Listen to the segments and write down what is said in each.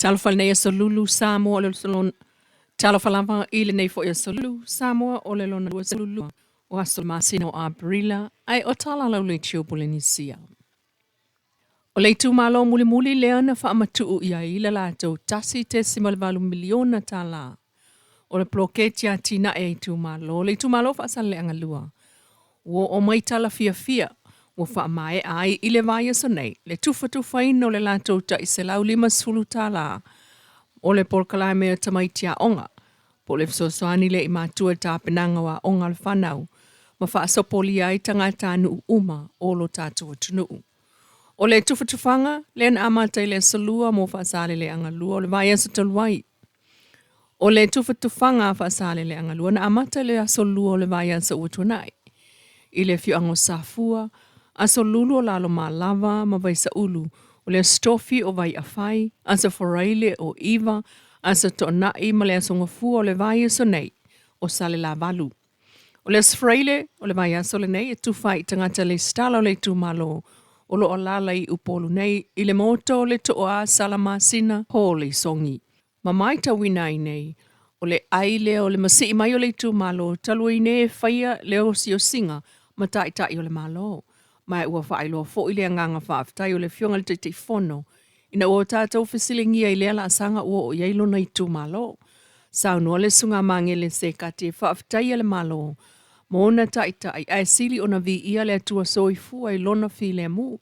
Talofa i lenei aso lulu Samoa o le lona Talofa lava i lenei foi aso lulu Samoa o le lona 22 o aso masina o Aperila ae o tala lau le tio Polenisia. O le itumalo mulimuli lea na faamatuu i ai le latou $1.8 miliona o le poloketi atinae a itumalo, le itumalo Faasaleleaga 2, ua oo mai tala fiafia ua faamaea ai i le vaiaso nei le tufatufaina o le latou tai $150 o le polokalame o tamaiti aoga po o le fesoasoani lea i matua i le tapenaga o aoga a le fanau ma faasopolia ai tagatanuu uma o lo tatou atunuu. O le tufatufaga lea na amata i le aso Lua mo Faasaleleaga 2 o le vaiaso talu ai. O le tufatufaga a Faasaleleaga 2 na amata i le aso Lua o le vaiaso ua tuanai i le afioaga o Safua, aso Lulu o Lalomalava ma Vaisaulu, o le aso Tofi o Vaiafai, aso Faraile o Iva, aso Toonai ma le aso Gafua o le vaiaso nei o Salelavalu. O le aso Faraile o le vaiaso lenei e tufa ai i tagata lesitala o le itumalo o lo o alaala i Upolu nei i le maota o le Tooa Salamasina Hall i Sogi. Ma matauina ai nei, o le ai lea o le masii mai o le itumalo talu ai nei e faia le osiosiga ma taitai o le Malo. Ma ua faailoa foi le agaga faafetai o le Afioga i le Taitaifono ina ua tatou fesiligia i lea laasaga ua oo i ai lona itumalo. Saunoa le Susuga Magele Sekati e faafetaia le Malo ma ona taitai ae sili ona viia le Atua soifua i lona filemu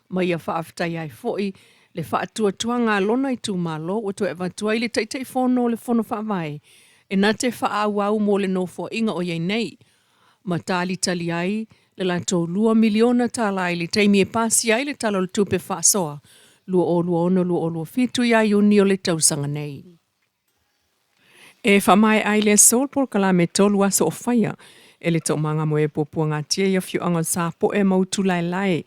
ma ia faafetaia ai foi le faatuatuaga a lona itumalo ua toe avatu ai le Taitaifono o le Fono Faavae e na te faaauau mo le nofoaiga o i ai nei ma talitali ai le latou $2 miliona i le taimi e pasia ai le Tala o le Tupe Faasoa 2026/2027 ia Iuni o le tausaga nei. E faamaea ai le aso le polokalame tolu aso o faia e le Toomaga mo e Puapuagatia i afioaga o Sapoe ma Utulaelae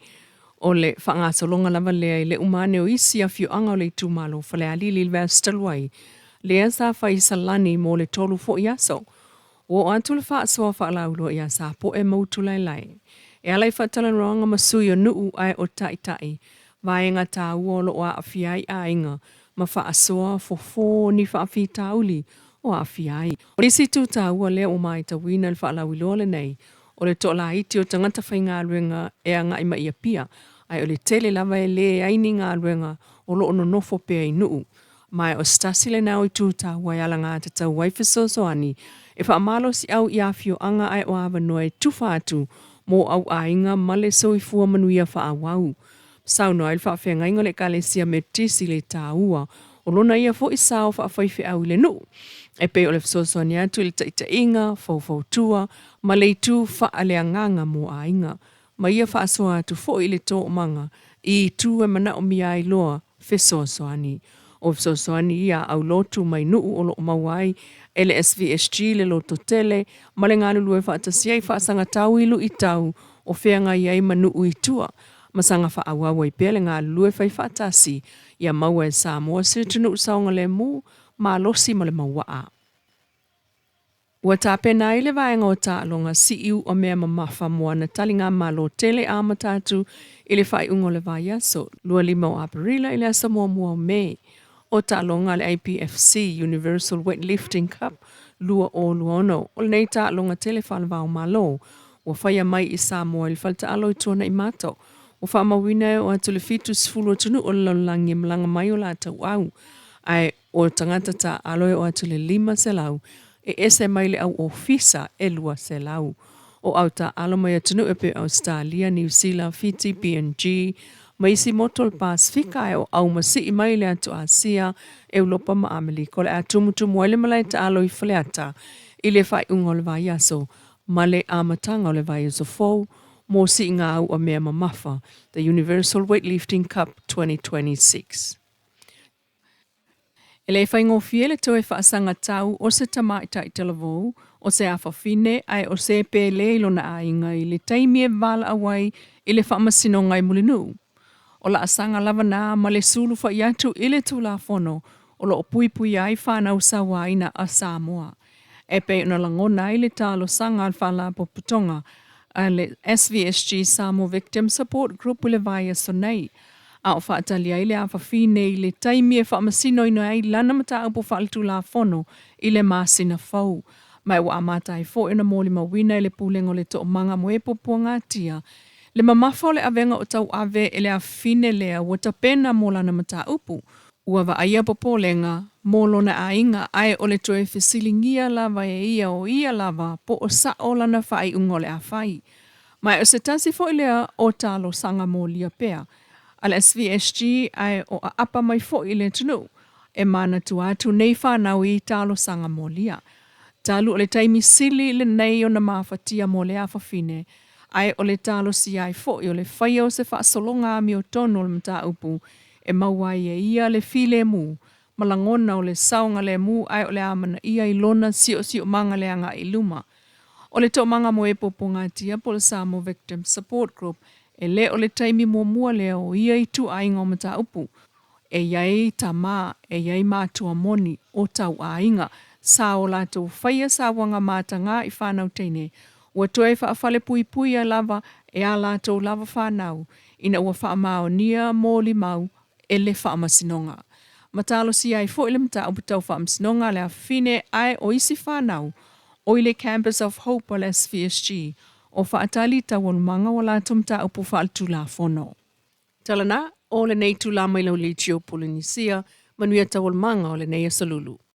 o le faagasologa lava lea i le uma ane o isi afioaga o le itumalo Falealili i le vaiaso talu ai lea sa fai i Salani mo le tolu foi aso. Ua oo atu le faasoa faalauiloa ia Sapoe ma Utulaelae e ala i faatalanoaga ma sui o nuu ae o taitai vaega taua o lo o aafia ai aiga ma faasoa fofo ni faafitauli o aafia ai. O le isi itu taua lea ua matauina i le faalauiloa lenei, o le toalaiti o tagata faigaluega e agai mai i Apia, ae o le tele lava e leai ni galuega o lo o nonofo pea i nuu. Ma o se tasi lena o itu taua e alagatatau ai fesoasoani e faamalosiau i afioaga ae o avanoa e tufa atu mo au aiga ma le soifua manuia faaauau. Saunoa ai le faafeagaiga o le Ekalesia Metotisi i le taua o lona ia foi sao faafaifeau i le nuu, e pei o le fesoasoani atu i le taitaiga, faufautua ma le itu faaleagaga mo aiga, ma ia faasoa atu foi i le toomaga i itu e manaomia ai loa fesoasoani. O fesoasoani ia aulotu mai nuu o lo o maua ai e le SVSG le lototele ma le galulue faatasi ai faasagatau i luitau o feagai ai ma nuu i tua ma saga faaauau ai pea le galulue fai faatasi ia maua e Samoa se atunuu saogalemu, malosi ma le mauaa. Ua tapena ai le vaega o taaloga siu o mea mamafa mo ana taligamalo tele amata atu i le faaiuga o le vaiaso 25 o Aperila i le aso 1 o Me. O taaloga a le IPFC Universal Weightlifting Cup 2026, o lenei taaloga tele faalevao-malo ua faia mai i Samoa i le faletaalo i Tuanaimato. Ua faamauina e oo atu i le 70 atunuu o le lalolagi e malaga mai o latou au, ae o tagata taaalo e oo atu i le 500 e ese mai le au ofisa e 200. O au taaalo mai atunuu e pei o Ausetalia, Niu Sila, Fiti, PNG, ma isi motu o le Pasefika ae o au masii mai le atu Asia, Eulopa ma Amelika. O le a tumutumu ai le malae taalo i Faleata i le faaiuga o le vaiaso ma le amataga o le vaiaso fou mo siiga au a mea mamafa, The Universal Weightlifting Cup 2026. E le faigofie le toe faasagatau o se tamaitai talavou, o se afafine ae o se pele i lona aiga i le taimi e valaau ai i le faamasinoga i Mulinuu. O laasaga lava na ma le sulufai atu i le Tulafono o lo o puipuia ai fanau sauaina a Samoa. E pei ona lagona ai le talosaga a le Faalapotopotoga a le SVSG Samoa Victim Support Group i le vaiaso nei. A o faatali ai le afafine i le taimi e faamasinoina ai lana mataupu faaletulafono i le masina fou. Ma ua amata ai foi ona molimauina e le Pulega o le Toomaga mo e Puapuagatia le mamafa o le avega o tauave e le afafine lea ua tapena mo lana mataupu. Ua vaaia popolega mo lona aiga ae o le toe fesiligia lava e ia o ia lava po o sao lana faaiuga o le a fai. Ma o se tasi foi lea o talosaga molia pea a le SVSG ae o aapa mai foi i le atunuu e manatua atu nei whanau i talosaga molia. Talu o le taimi sili lenei ona mafatia mo le afafine, ae o le talosia ai foi o le faia o se faasologa amiotonu o le mataupu e maua ai e ia le filemu ma lagona o le saogalemu ae o le amanaia i lona siosiomaga le agai i luma. O le Toomaga mo e Puapuagatia po o le Samoa Victim Support Group e le o le taimi muamua lea o ia ituaiga o mataupu. E i ai tama, e i ai matua moni o tauaiga sa o latou faia sauaga mataga i fanau teine ua toe faafalepuipuia lava e a latou lava fanau ina ua faamaonia molimau e le faamasinoga. Ma talosia ai foi le mataupu tau faamasinoga a le afafine ae o isi fanau o i le Campus of Hope a le SVSG o faatali taualumaga o latou mataupu faaletulafono. Tala na o lenei itula mai Leitio Polenisia, manuia taualumaga o lenei aso Lulu.